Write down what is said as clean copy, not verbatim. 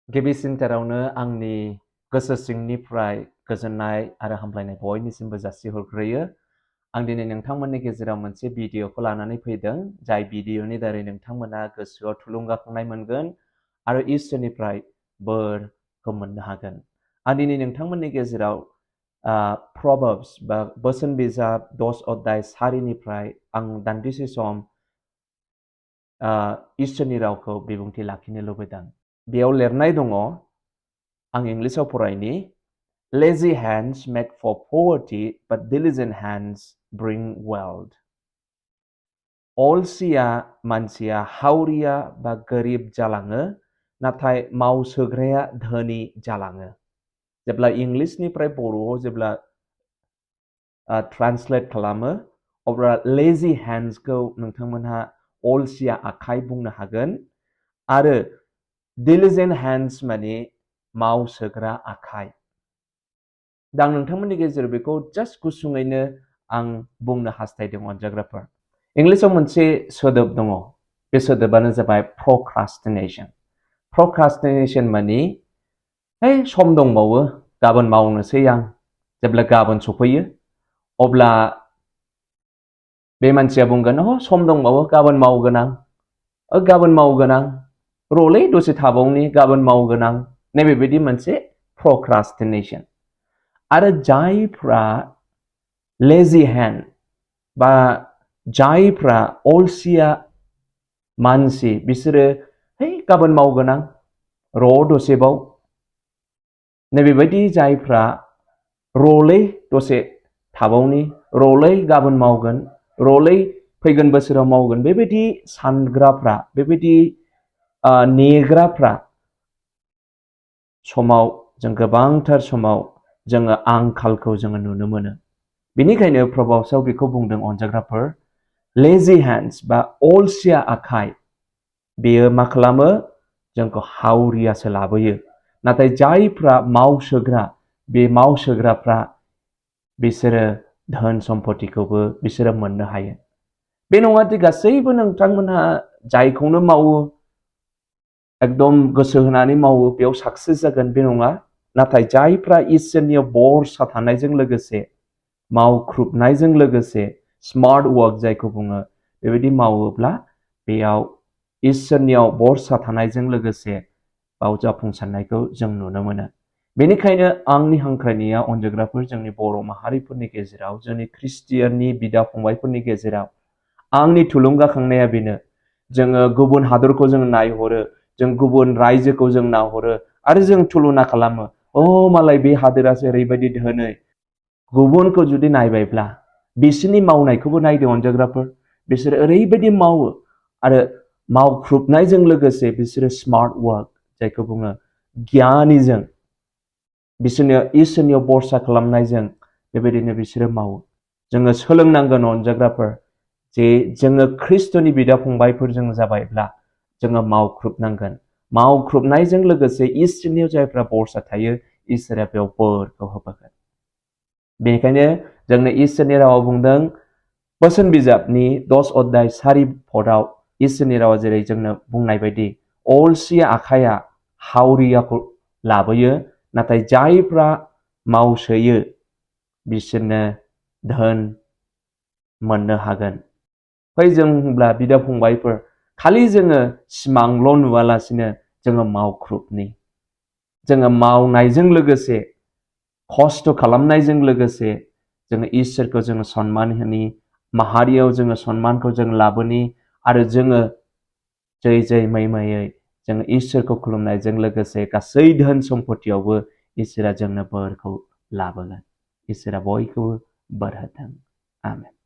गिबिसिनथारावनो आंनि गोसो सिंनिफ्राय गोजोननाय आरो हामलायनाय बयनिसिमबो जासिहरग्रोयो। आं दिनै नोंथांमोननि गेजेराव मोनसे भिडिअखौ लानानै फैदों, जाय भिडिअनि दारै नोंथांमोना गोसोआव थुलुंगाखांनाय मोनगोन आरो इसोरनिफ्राय बोरखौ मोननो हागोन। आं दिनै नोंथांमोननि गेजेराव Proverbs बा बोसोन बिजाब 10 अध्याय 4 निफ्राय आं दान्दिसे सम इसोरनि रावखौ बिबुंथि लाखिनो लुबैदों। बेयाव लिरनाय दङ, आं इंलिसाव फरायनि, Lazy hands make for poverty, but diligent hands bring wealth. अलसिया मानसिया हावरिया बा गोरिब जालाङो, नाथाय मावसोग्राया धोनि जालाङो। जेब्ला इंलिसनिफ्राय बर'आव जेब्ला ट्रान्सलेट खालामो, अब्ला lazy handsखौ नोंथांमोनहा अलसिया आखाइ बुंनो हागोन आरो diligent hands माने मावसोग्रा आखाइ। दा आं नोंथांमोननि गेजेराव बेखौ जास्ट गुसुङैनो आं बुंनो हास्थायदों अनजाग्राफोर। इंलिसाव मोनसे सोदोब दङ, बे सोदोबानो जाबाय procrastination। procrastination माने सम दंबावो, गाबोन मावनोसै आं। जेब्ला गाबोन सफैयो अब्ला बे मानसिया बुंगोन, सम दंबावो, गाबोन मावगोन आं, गाबोन मावगोन आं, र'लै दसे थाबावनि, गाबोन मावगोन आं। नैबेबायदि मोनसे procrastination। आरो जायफ्रा lazy hand बा जायफ्रा अलसिया मानसि, बिसोरो गाबोन मावगोन आं, दसेबाव। नैबेबायदि जायफ्रा र'लै दसे थाबावनि, र'लै गाबोन मावगोन, र'लै फैगोन बोसोराव मावगोन, बेबायदि सानग्राफ्रा, बेबायदि नेग्राफ्रा समाव जों गोबांथार समाव जोङो आंखालखौ जोङो नुनो मोनो। बेनिखायनो प्रभाबसआव बेखौ बुंदों अनजाग्राफोर, lazy hands बा अलसिया आखाइ, बेयो मा खालामो? जोंखौ हावरियासो लाबोयो। नाथाय जायफ्रा मावसोग्रा, बे मावसोग्राफ्रा बिसोरो धोन सम्पतिखौबो बिसोरो मोननो हायो। बे नङा दि गासैबो नोंथांमोनहा जायखौनो मावो एकदम गोसो होनानै मावो बेयाव साक्सेस जागोन, बे नङा। नाथाय जायफ्रा इसोरनियाव भरसा थानायजों लोगोसे, मावख्रुबनायजों लोगोसे, स्मार्ट वर्क जायखौ बुङो, बेबायदि मावोब्ला बेयाव इसोरनियाव भरसा थानायजों लोगोसे बाव जाफुंसारनायखौ जों नुनो मोनो। बेनिखायनो आंनि हांख्रायनाया अनजाग्राफोर, जोंनि बर' माहारिफोरनि गेजेराव, जोंनि ख्रिस्टियाननि बिदा फंबायफोरनि गेजेराव आंनि थुलुंगाखांनाया बेनो, जोङो गुबुन हादरखौ जों नायहरो, जों गुबुन रायजोखौ जों नाहरो आरो जों तुलना खालामो, मालाय बे हादोरासो ओरैबायदि धोनै। गुबुनखौ जुदि नायबायब्ला बिसोरनि मावनायखौबो नायदो अनजाग्राफोर, बिसोर ओरैबायदि मावो आरो मावख्रुबनायजों लोगोसे बिसोरो स्मार्ट वर्क जायखौ बुङो, गियानिजों, बिसोरनो इसोरनियाव भरसा खालामनायजों बेबायदिनो बिसोरो मावो। जोङो सोलोंनांगोन अनजाग्राफोर, जे जोङो ख्रिस्ट'नि बिदा फंबायफोर जों जाबायब्ला जोङो मावख्रुबनांगोन। मावख्रुबनायजों लोगोसे इसोरनियाव जायफ्रा भरसा थायो, इसोरा बेयाव बोरखौ होफागोन। बेनिखायनो जोंनो इसोरनि रावा बुंदों, बोसोन बिजाबनि 10 अध्याय 4 पदआव इसोरनि रावा जेरै जोंनो बुंनाय बायदि, अलसिया आखाइया हावरियाखौ लाबोयो, नाथाय जायफ्रा मावसोयो बिसोरनो धोन मोननो हागोन। फै जों होनब्ला बिदा फंबायफोर, खालि जोङो सिमांल' नुवालासिनो जोङो मावख्रुबनि, जोङो मावनायजों लोगोसे, खस्थ' खालामनायजों लोगोसे जोङो इसोरखौ जोङो सन्मान होनि, माहारियाव जोङो सन्मानखौ जों लाबोनि आरो जोङो जै मैयै जोङो इसोरखौ खुलुमनायजों लोगोसे गासै धोन सम्पतियावबो इसोरा जोंनो बोरखौ लाबोगोन। इसोरा बयखौबो बोर होथों। आमेन।